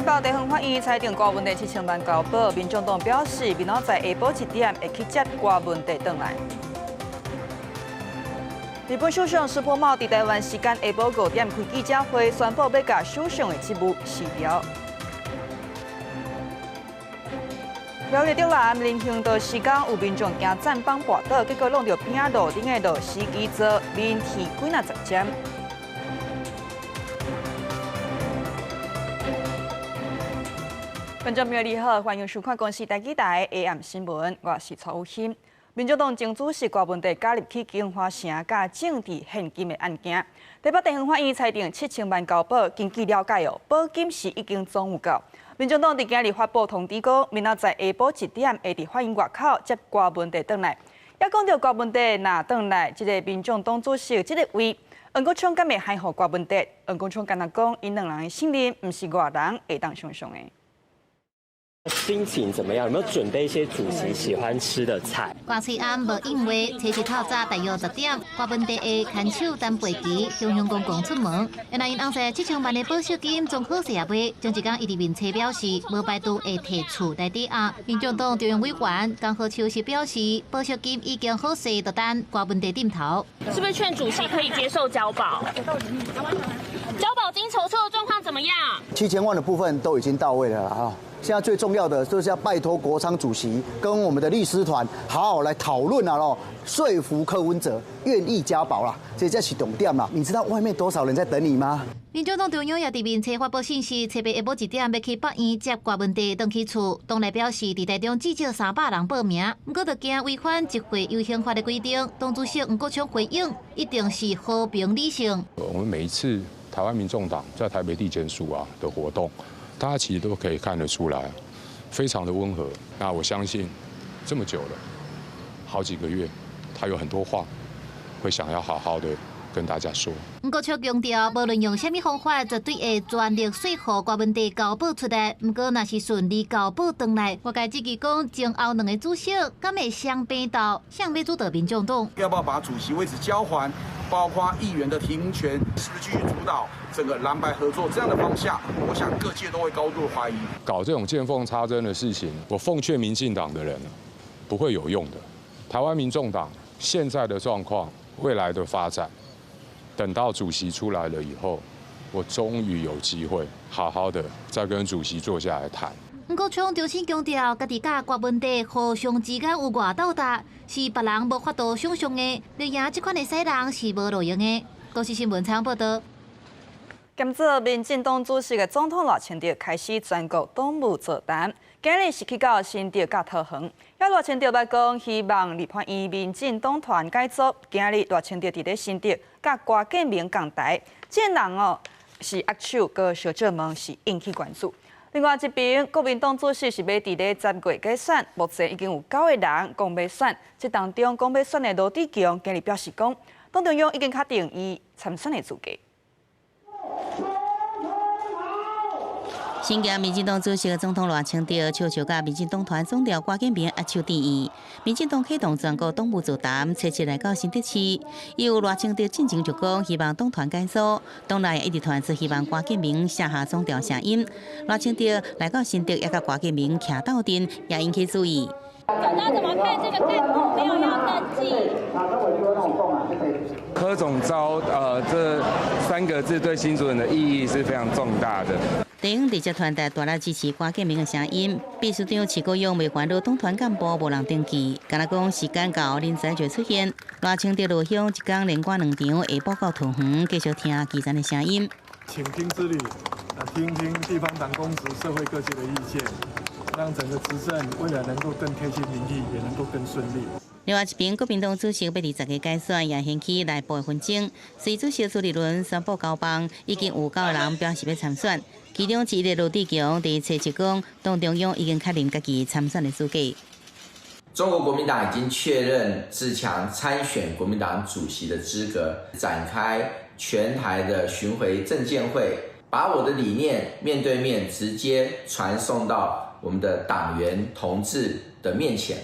北地方法院裁定郭文帝七千萬交保，民眾黨表示，明仔載下晡1點會去接郭文帝轉來。日本首相石破茂佇台灣時間下晡5點開記者會，宣布欲共首相的職務辭掉。苗栗竹南人行道時間有民眾驚棧板跋倒，結果弄著邊仔路頂的螺絲機座面鐵幾若十針。觀眾朋友你好，歡迎收看公視台語台 AM 新聞，我是蔡有馨。民眾黨前主席郭文帝加入去京華城佮政治獻金的案件，台北地方法院裁定七千萬交保。根據了解哦，保金是已經總有夠。民眾黨佇今日發布通知講，明仔載下晡1點會佇法院外口接郭文帝轉來。猶講著郭文帝若轉來，這个民眾黨主席這个位，黃國昌敢會還予郭文帝？黃國昌敢若講，𪜶兩人的信任毋是外人會當想像的。心情怎麼樣？有沒有準備一些主席喜歡吃的菜？郭翠安無應話，初一透早大約10點，郭文帝的牽手擔背旗，雄雄公公出門。原來𪜶翁婿7000萬的保釋金總好勢也袂。前一工伊佇面冊表示，無排除會提厝來抵押。民眾黨中央委員江河秋實表示，保釋金已經好勢，就等郭文帝點頭。是不是勸主席可以接受交保？交保金籌措的狀況怎麼樣？7000萬的部分都已經到位了哈。現在最重要的就是要拜託國昌主席跟我們的律師團好好來討論啊咯，說服柯文哲願意交保啦，這才是重點啦。你知道外面多少人在等你嗎？民眾黨中央也佇面冊發布信息，初八下晡1點欲去北院接郭文帝轉去厝。黨內表示，佇台中至少300人報名，毋過就驚違反集會遊行法的規定。黨主席黃國昌回應，一定是和平理性。我們每一次台灣民眾黨在台北地檢署啊的活動，大家其實都可以看得出來，非常的溫和。那我相信，這麼久了，好幾個月，他有很多話會想要好好的跟大家說。黃國昌強調，無論用啥物方法，絕對會全力說服郭文帝交保出來。毋過，若是順利交保轉來，外界質疑講，前後兩个主席敢會相並鬥，誰欲主導民眾黨？要不要把主席位置交還？包括議員的提名權，是不是繼續主導整個藍白合作這樣的方向？我想各界都會高度懷疑。搞這種見縫插針的事情，我奉勸民進黨的人，不會有用的。台灣民眾黨現在的狀況，未來的發展，等到主席出來了以後，我終於有機會好好的再跟主席坐下來談。黃國昌重新強調，家己佮郭文帝互相之間有偌鬥大，是別人無法度想像的。欲贏這款的賽人是無路用的。公視新聞採訪報導。兼做民進黨主席的總統賴清德開始全國黨務座談，今日是去到新竹佮桃園。猶賴清德來講，希望立法院民進黨團改組。今日賴清德佇咧新竹佮郭建明仝台，這人哦是握手，閣相借問是引起關注。另外一邊，國民黨主席是欲佇咧10月改選，目前已經有九個人講欲選。這當中講欲選的羅智強今日表示講，黨中央已經確定伊參選的資格。身兼民進黨主席的總統賴清德，笑笑佮民進黨團總召郭建明握手致意。民進黨啟動全國黨務座談，初七來到新竹市，由賴清德進前就講，希望黨團改組，黨內一直傳出希望郭建明卸下總召聲音。賴清德來到新竹，也佮郭建明徛鬥陣，也引起注意。總召怎麼看這個幹部沒有要登記？柯總召，這三個字對新竹人的意義是非常重大的。地方直接傳達大力支持郭建明的聲音，秘書長徐國勇袂煩惱黨團幹部無人登記，敢若講時間到，人才就會出現。賴清德落鄉一工連趕兩場，下晡到桃園繼續聽基層的聲音。傾聽之旅，聽聽地方黨公職、社會各界的意見，讓整個執政未來能夠更貼近民意，也能夠更順利。另外一邊，國民黨主席欲佇10月改選，也掀起內部的紛爭。隨主席朱立倫宣布交棒，已經有九個人表示欲參選，其中之一的羅智強佇初七講，黨中央已經確認家己參選的資格。中國國民黨已經確認志強參選國民黨主席的資格，展開全台的巡迴政見會，把我的理念面對面直接傳送到我們的黨員同志的面前。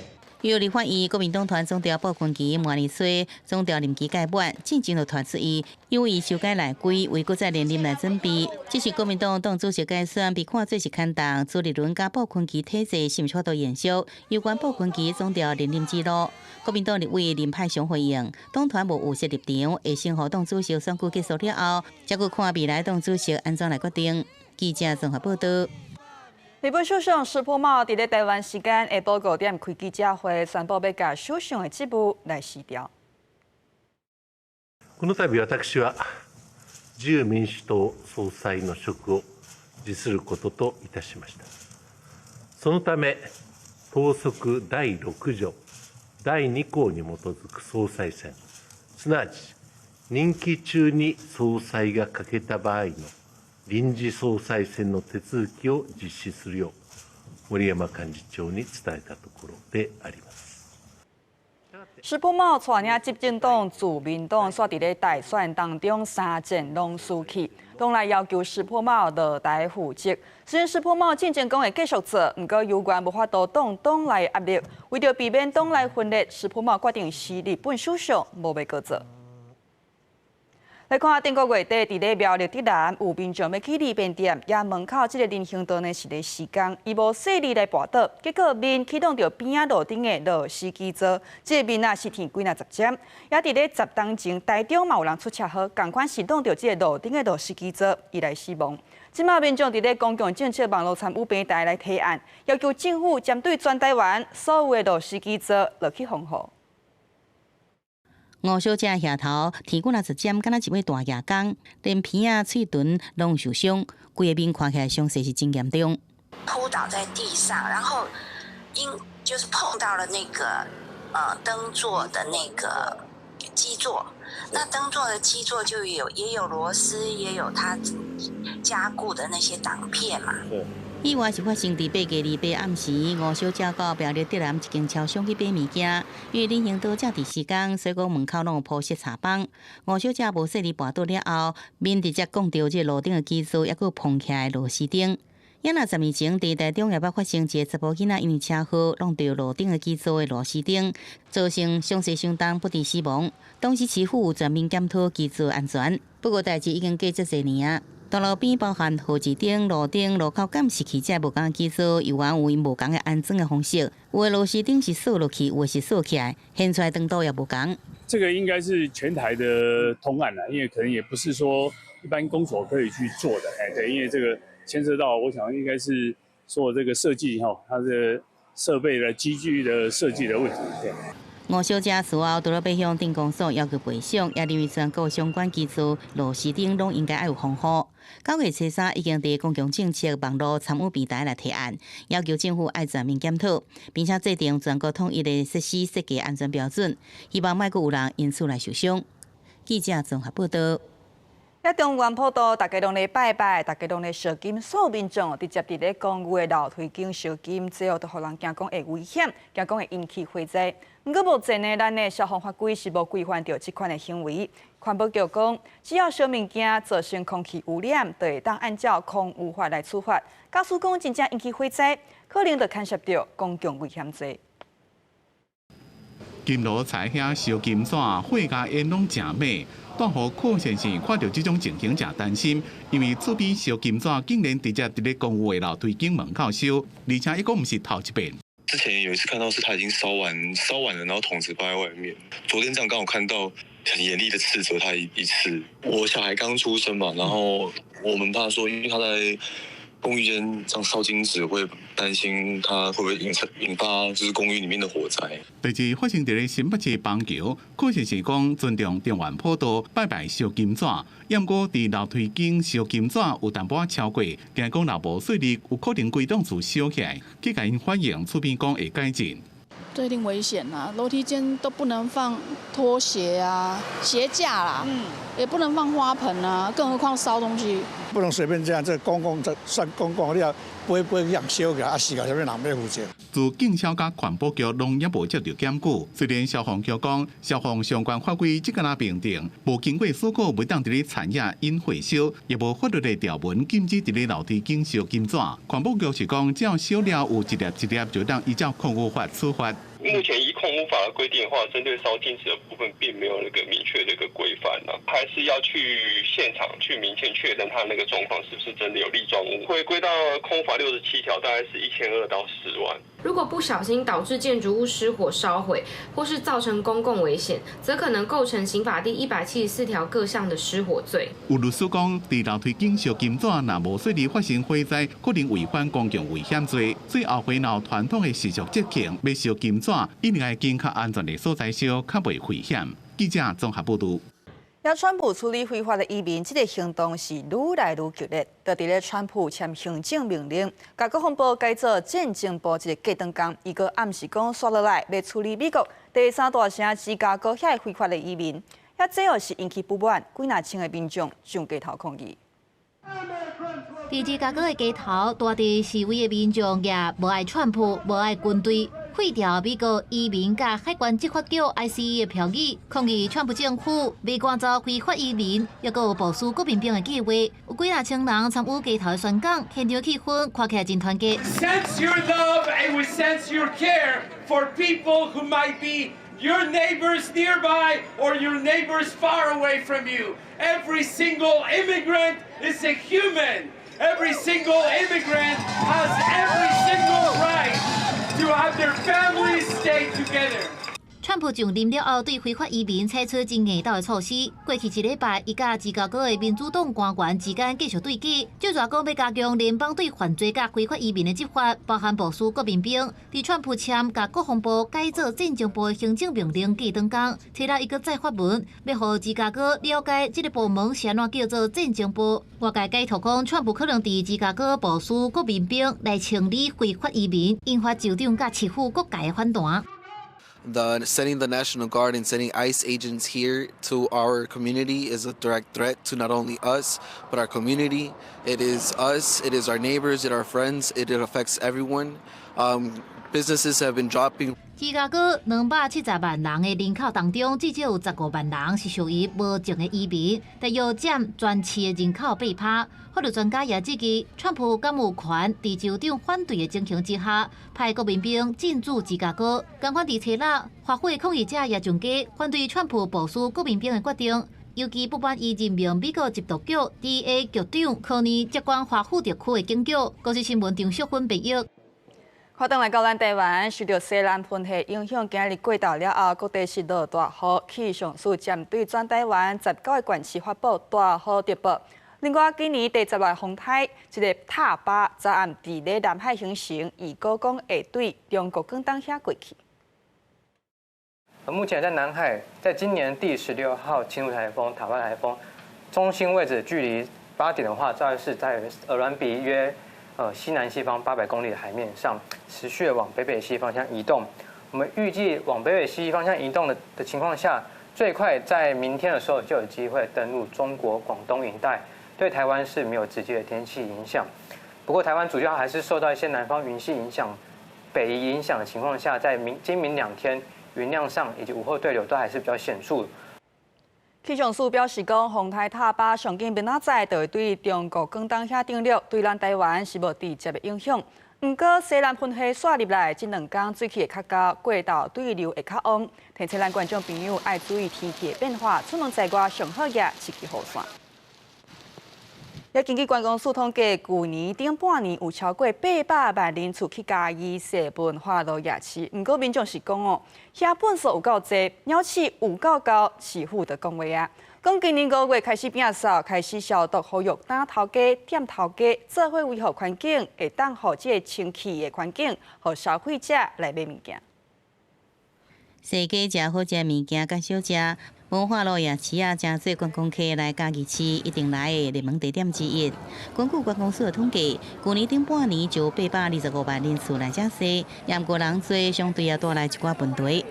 有立法院国民党团总召傅崐萁明年初总召任期届满，进前就传出伊有意修改内规，为阁再连任来准备。只是国民党党主席改选被看做是牵动朱立伦佮傅崐萁体制是毋是法度延续，有关傅崐萁总召连任之路，国民党立委林派雄回应，党团无预设立场，会先予党主席选举结束了后，才阁看未来党主席按怎来决定。记者综合报道。日本首相石破茂伫咧台湾时间下晡5点开记者会，宣布欲共首相的职务来辞掉。この度私は自由民主党総裁の職を辞することといたしました。そのため、党則第6条第2項に基づく総裁選、すなわち任期中に総裁が欠けた場合の臨時総裁選の手続きを実施するよう森山幹事長に伝えたところであります。石破茂带领执政党自民党，煞伫咧大选当中三战拢输去，党内要求石破茂落台负责。虽然石破茂进前讲会继续做，毋过犹原无法度挡党内压力，为著避免党内分裂，石破茂决定辞日本首相，无欲阁做。来看顶个月底，伫咧苗栗竹南有民众欲去利便店，遐门口这个人行道呢是咧施工，伊无细腻来跋倒，结果面去挵著边仔路顶的螺丝机座，这个面啊是天几若十针。也伫咧10冬前，台中嘛有人出车祸，仝款是挵著这个路顶的螺丝机座，伊来死亡。这马民众伫咧公共政策网路参与平台来提案，要求政府针对全台湾所有的螺丝机座落去防护。吴小姐额头天几若十针，敢若一位大蜈蚣，连鼻仔、喙唇拢受伤，规个面看起来伤势是真严重。扑倒在地上，然后因就是碰到了那个灯座的那个基座，那灯座的基座就有也有螺丝，也有它加固的那些挡片嘛。意外是发生伫8月28暗时，吴小姐到苗栗竹南一间超商去买物件，因为人行道正伫施工，所以讲门口拢有铺设柴枋。吴小姐无细腻跋倒了后，面直接摃著这路顶的基座，犹阁膨起来螺丝钉。也若10年前，伫台中也捌发生一个查埔囡仔因为车祸弄著路顶的基座的螺丝钉，造成伤势相当不治死亡。当时市府有全面检讨基座安全，不过代志已经过遮济年啊。道路边包含号志灯、路灯、路口监视器，这无仝基座，犹原有𪜶无仝的安装的方式。有的螺丝钉是锁落去，有的是锁起来，现出来长度也无仝。这个应该是全台的通案啦，因为可能也不是说一般公所可以去做的，哎，对，因为这个牵涉到，我想应该是说这个设计哈，它的设备的机具的设计的问题。对。吴小姐事后除了欲向镇公所要求赔偿，也认为全国相关基座螺丝钉拢应该爱有防护。9月初3已经伫公共政策网路参与平台来提案，要求政府爱全面检讨，并且制定全国统一的设施设计安全标准，希望莫阁有人因此来受伤。记者综合报道。遐中元普渡，大家拢咧拜拜，大家拢咧烧金，所有民众直接伫咧公寓的楼梯间烧金，这后都予人惊讲会危险，惊讲会引起火灾。毋过目前呢，咱的消防法规是无规范著这款的行为。环保局讲，只要烧物件造成空气污染，就会当按照空污法来处罚。假使讲真正引起火灾，可能就牵涉著公共危险罪。金炉柴遐烧金纸，火佮烟拢诚猛。住户柯先生看著这种情形，诚担心，因为厝边烧金纸竟然直接伫咧公寓的楼梯间门口烧，而且抑阁毋是头一遍。之前有一次看到是他已经烧完，烧完了，然后桶子放在外面。昨天这样刚好看到很严厉的斥责他一次。我小孩刚出生嘛，然后我们怕说，因为他在公寓间这样烧金纸，会担心他会不会引发就是公寓里面的火灾。代志发生伫咧新北市板桥，柯先生讲尊重中元普渡拜拜烧金纸，毋过伫楼梯间烧金纸有淡薄仔超过，惊讲若无细腻，有可能规栋厝烧起来，去共𪜶反映，厝边讲会改进。这一定危险啊！楼梯间都不能放拖鞋啊、鞋架啦，也不能放花盆啊，更何况烧东西。不能随便这样，这公共这算公共，你要不会让烧起来，啊，死个啥物人欲负责？自警消佮环保局拢犹无接著检举，虽然消防局讲消防相关法规这个若明定，无经过许可袂当伫咧田野引火烧，也无法律的条文禁止伫咧楼梯间烧金纸。环保局是讲，只要烧了有一粒一粒，就当依照空污法处罚。目前依空污法的規定的話，針對燒金紙的部分，並沒有那個明確的一個規範啊，還是要去現場去明確確認他那個狀況是不是真的有粒狀物。會歸到空污法67條，大概是1200到10萬。如果不小心導致建築物失火燒毀，或是造成公共危險，則可能構成刑法第174條各項的失火罪。有律師講，佇樓梯間燒金紙，若無細膩發生火災，可能違反公共危險罪。所以後回若傳統的習俗節慶，欲燒金紙，一定愛揀較安全的所在燒，較袂危險。記者綜合報導。也川普處理非法的移民，這個行動是愈來愈激烈。就佇咧川普簽行政命令，共國防部改做戰爭部這個隔頓工，伊閣暗示講，煞落來欲處理美國第三大城芝加哥遐非法的移民，遐這又是引起不滿，幾若千个民眾上街頭抗議。佇芝加哥的街頭，大地示威的民眾也無愛川普，無愛軍隊。廢掉美國移民佮海關執法局 ICE 的標語，抗議川普政府欲趕走非法移民，抑閣有部署國民兵的計劃。有幾若千人參與街頭的宣講，現場氣氛看起來真團結。 Sense your love and we sense your care for people who might be your neighbors nearby or your neighbors far away from you. Every single immigrant is a human. Every single immigrant has every single right to have their families stay together. 川普上任了後，對非法移民採取真硬道的措施。過去一禮拜，伊佮芝加哥的民主黨官員之間繼續對決，就煞講欲加強聯邦對犯罪佮非法移民的執法，包含部署國民兵。佇川普簽共國防部改做戰爭部的行政命令隔兩工，提了一個再發文，欲予芝加哥了解這個部門是按怎叫做戰爭部。外界解讀講，川普可能佇芝加哥部署國民兵來清理非法移民，引發州長佮市府各界的反彈。 The sending the National Guard and sending ICE agents here to our community is a direct threat to not only us but our community. It is us, it is our neighbors, it our friends, it affects everyone. Businesses have been dropping. 芝加哥270萬人的人口當中，至少有15萬人是屬於無證的移民，大約佔全市的人口8%。法律專家也質疑，川普敢有權佇州長反對的情形之下，派國民兵進駐芝加哥。仝款佇初六，華府的抗議者也上街反對川普部署國民兵的決定，尤其不滿伊任命美國緝毒局 DEA 局長柯尼接管華府特區的警局。公視新聞張淑芬編譯。看轉來到咱台灣，受著西南風系影響，今日過晝了後，各地是落大雨。氣象署針對全台灣19個縣市發布大雨特報。另外，今年第16風颱，這个塔巴昨暗佇咧南海形成，預估講會對中國廣東遐過去。目前在南海，在今年第16號輕度颱風塔巴颱風，中心位置距離8點的話，大概是在鵝鑾鼻約西南西方800公里的海面上，持續的往北北西方向移動。我們預計往北北西方向移動的情況下，最快在明天的時候就有機會登陸中國廣東一帶，對台灣是沒有直接的天氣影響。不過台灣主要還是受到一些南方雲系影響、北移影響的情況下，在明今明兩天雲量上以及午後對流都還是比較顯著。氣象署表示講，風颱塔巴上緊明仔載就會對中國廣東遐登陸，對咱台灣是無直接的影響。毋過西南風系煞入來，這兩工水氣會較高，過晝對流會較旺。提醒咱觀眾朋友愛注意天氣的變化，出門在外上好舉一支雨傘。也根據觀光署統計，舊年頂半年有超過800萬人次去嘉義踅文化路夜市。毋過民眾是講哦，遐糞埽有夠濟，鳥鼠有夠高，市府就講話啊。講今年5月開始摒掃，開始消毒，呼籲擔頭家、店頭家做伙維護環境，會當予這个清氣的環境，予消費者來買物件。踅街食好食物件佮小食，文化路夜市啊，誠濟觀光客來嘉義市一定來的熱門地點之一。根據觀光署的統計，舊年頂半年就有825萬人次來遮踅，毋過人濟，相對也帶來一寡問題。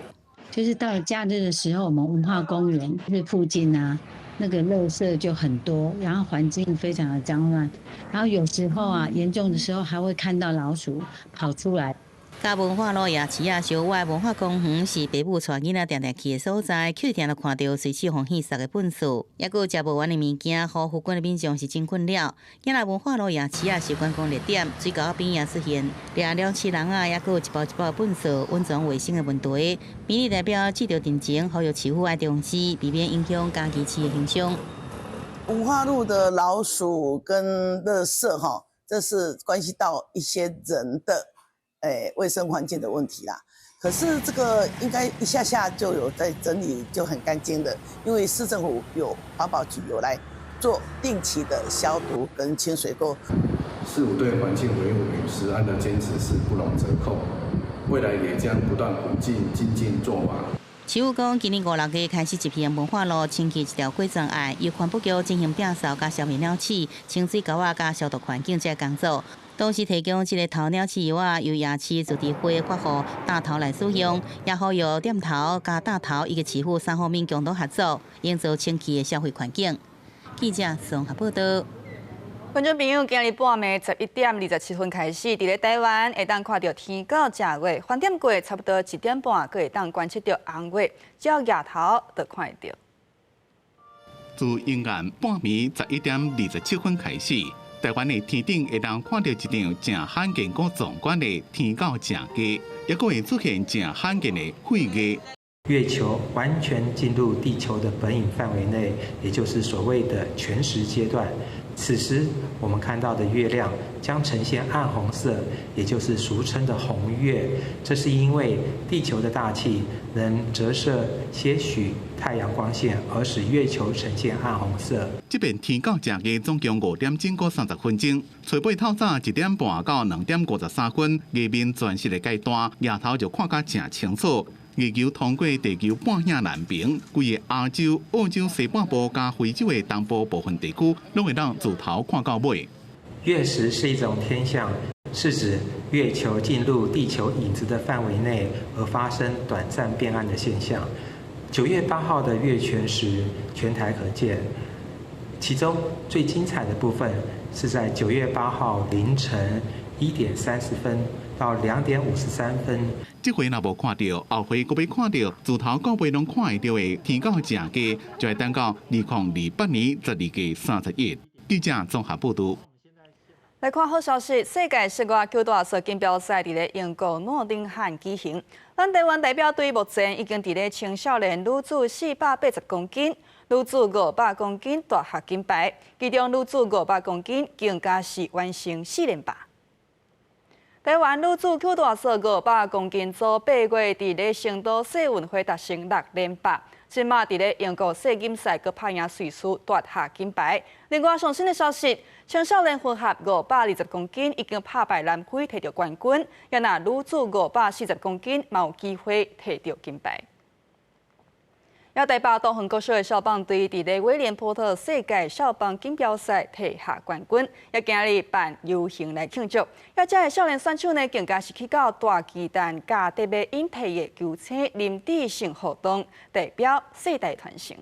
就是到了假日的時候，我們文化公園這附近啊，那個垃圾就很多，然後環境非常的髒亂，然後有時候啊，嚴重的時候還會看到老鼠跑出來。佮文化路夜市仔相倚文化公园是爸母带囡仔定定去的所在，去定就看著隨處予棄捒的糞埽，抑閣有食無完的物件，予附近的民眾是真困擾。今仔文化路夜市仔是觀光熱點，水溝仔邊也出現掠鳥鼠籠仔，抑閣有一包一包糞埽，隱藏衛生的問題。民意代表指著陳情，呼籲市府愛重視，避免影響嘉義市的形象。文化路的老鼠跟垃圾，哈，這是關係到一些人的。衛生環境的問題啦，可是這個應該一下下就有在整理，就很乾淨的，因為市政府有環保局有來做定期的消毒跟清水溝。市府對環境維護與食安的堅持是不容折扣，未來也將不斷改進精進做法。市府講，今年5、6月開始一片文化路清起一條過障礙，由環保局進行摒掃佮消滅鳥鼠、清水溝仔佮消毒環境這工作。同時提供這個偷鳥鼠藥仔，由夜市自治會發予大頭來使用，也呼籲店頭佮大頭以及市府三方面共同合作，營造清氣的消費環境。記者綜合報道。觀眾朋友，今日半暝11點27分開始，佇咧台灣會當看著天狗食月，翻點過差不多1點半，閣會當觀測著紅月，只要額頭就看會著。自陰暗半暝11點27分開始，台灣的天頂會當看著一場誠罕見閣壯觀的天狗食月，抑閣會出現誠罕見的血月。月球完全進入地球的本影範圍內，也就是所謂的全食階段。此時我們看到的月亮將呈現暗紅色，也就是俗稱的紅月。這是因為地球的大氣能折射些許太陽光線，而使月球呈現暗紅色。這遍天狗食月總共5點整閣30分鐘，初八透早1點半到2點53分，月面全食的階段，額頭就看甲誠清楚。月球通過地球半影難平，規个亞洲、澳洲西半部佮非洲的東部部分地區，攏會當自頭看到尾。月食是一種天象，是指月球進入地球影子的範圍內而發生短暫變暗的現象。9月8號的月全食，全台可見。其中最精彩的部分是在9月8號凌晨1點30分到2點53分。這回若無看著，後回閣欲看著，自頭到尾攏看會著的天狗食月，就愛等到2028年12月31。記者綜合報導。來看好消息，世界室外球大賽錦標賽佇咧英國諾丁漢舉行。咱台灣代表隊目前已經佇咧青少年女子480公斤、女子500公斤奪下金牌，其中女子500公斤更加是完成4連霸。台灣女子球大賽500公斤組8月佇咧成都世運會達成6連霸，這馬佇咧英國世錦賽閣拍贏瑞士奪下金牌。另外上新的消息，青少年混合520公斤已經拍敗南非摕著冠軍，也若女子540公斤嘛有機會摕著金牌。也台北東園國小的少棒隊佇咧威廉波特世界少棒錦標賽摕下冠軍，也今日辦遊行來慶祝。也這个少年選手呢，更加是去到大巨蛋佮特別引退的球星林智勝互動，代表世代傳承。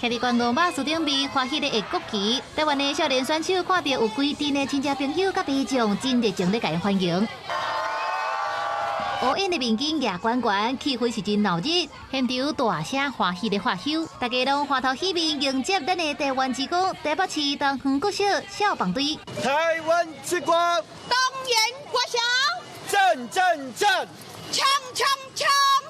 徛佇觀光巴士頂面歡喜咧下國旗，台灣的少年選手看著有規陣的親戚朋友佮民眾真熱情咧共𪜶歡迎。烏影的面巾舉懸懸，氣氛是真鬧熱，現場大聲歡喜咧發岫，大家攏歡頭喜面迎接咱的台灣之光，台北市東園國小少棒隊。台灣之光，東園國小，讚讚讚，衝衝衝！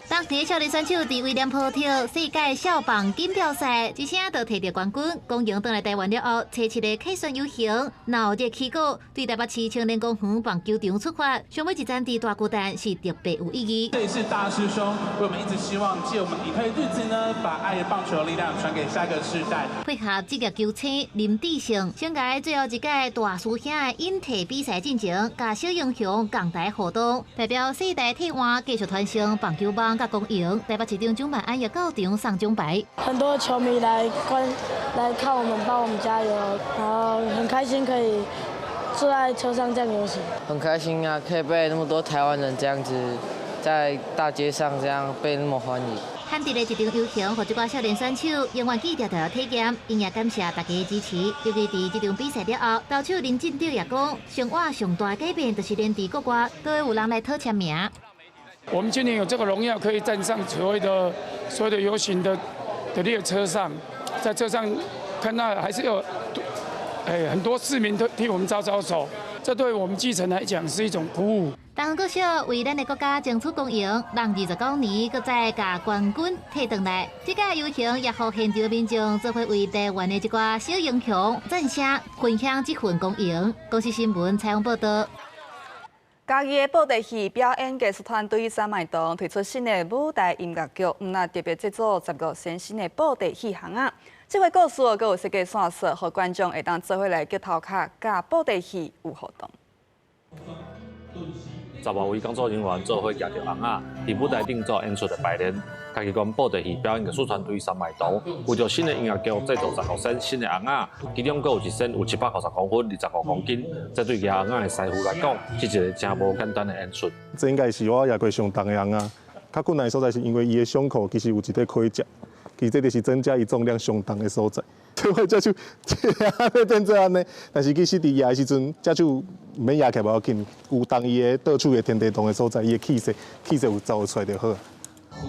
當地少年選手佇威廉波特世界少棒錦標賽，一聲就摕著冠軍，光榮轉來台灣了後，初七的凱旋遊行鬧熱起鼓，對台北市青年公園棒球場出發，上尾一站佇大巨蛋是特別有意義。這也是大師兄為我們一直希望借我們隱退日子呢，把愛的棒球力量傳給下一個世代。配合職業球星林智勝，生涯最後一屆大師兄的引退比賽進前，佮小英雄共台互動，代表世代替換繼續傳承棒球夢。佮光榮，台北市長蔣萬安也到場送獎牌。很多球迷來觀來看我們，幫我們加油，然後很開心可以坐在車上這樣遊行。很開心啊，可以被那麼多台灣人這樣子在大街上這樣被那麼歡迎。罕得的一場遊行，予這寡少年選手永遠記著著體驗，𪜶也感謝大家的支持。尤其佇這場比賽了後，投手林進德也講，生活上大改變就是連佇國外都會有人來討簽名。我們今年有這個榮耀，可以站上所謂的遊行的列車上，在車上看到還是有，很多市民都替我們招招手，這對我們基層來講是一種鼓舞。東方國小為咱的國家爭取光榮，人29年，閣再共冠軍提轉來。這屆遊行也予現場民眾做伙為台灣的這寡小英雄讚聲，分享這份光榮。公視新聞採訪報導。嘉義的布袋戲表演藝術團隊三麥堂推出新的舞台音樂劇，毋但特別製作15身新的布袋戲尪仔。這回故事閣有設計線索，予觀眾會當做伙來激頭殼，佮布袋戲有互動。十外位工作人員做伙舉著尪仔，佇舞台頂做演出的排練。嘉義縣布袋戲表演藝術團隊三麥堂為著新的音樂劇製作15身新的尪仔，其中閣有一身有750公分、25公斤。這對舉尪仔的師傅來講，是一個誠無簡單的演出。這應該是我舉過上重的尪仔，較困難的所在是因為伊的胸口其實有一塊盔甲，其實這就是增加伊重量上重的所在。所以這手這變做按呢，但是其實佇舉的時陣，這手毋免舉起來無要緊，有當伊的倒手的天地動的所在，伊的氣勢氣勢有走出來就好。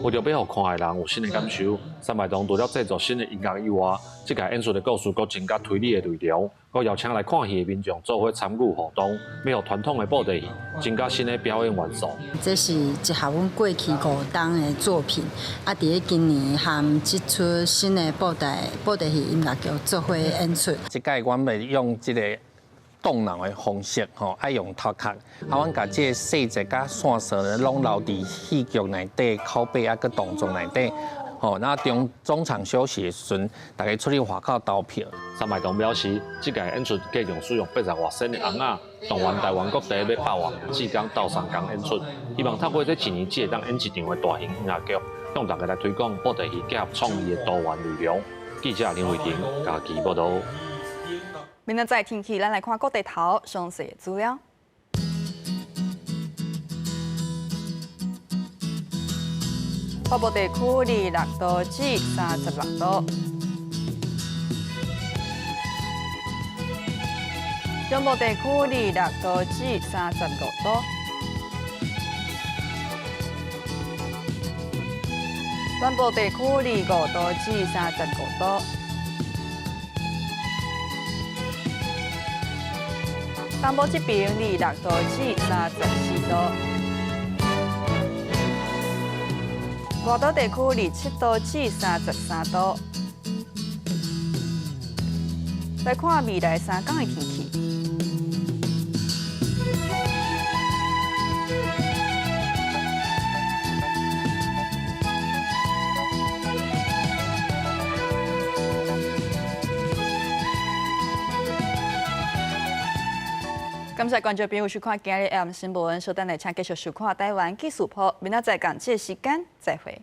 為著欲予看的人有新的感受，三麥堂除了製作新的音樂以外，這屆演出的故事閣增加推理的內容，閣邀請來看戲的民眾做伙參與互動，欲予傳統的布袋戲增加新的表演元素。這是一項阮過去五冬的作品，啊，佇咧今年和這齣新的布袋戲音樂劇做伙演出。這屆阮欲用這個動腦的方式，吼，愛用頭殼，啊，阮共這个細節佮線索呢，攏留佇戲劇內底口白啊，佮動作內底，吼，那中場休息的時陣，大家出去外口投票。三麥堂表示，這屆演出計共使用80外身的尪仔，動員台灣各地欲100外名志工鬥相共演出，希望透過這一年只會當演一場的大型音樂劇，向大家來推廣布袋戲結合創意的多元內容。記者林慧婷嘉義報導。明仔載天氣，咱來看各地頭詳細資料。北部地區26度至36度，中部地區26度至35度，南部地區25度至35度。東部這邊26度至34度，外島地區27度至33度。來看未來3天的天氣。感謝觀眾朋友收看今日 AM 新聞，稍等下請繼續收看台灣紀事報。明仔載仝這個時間再會。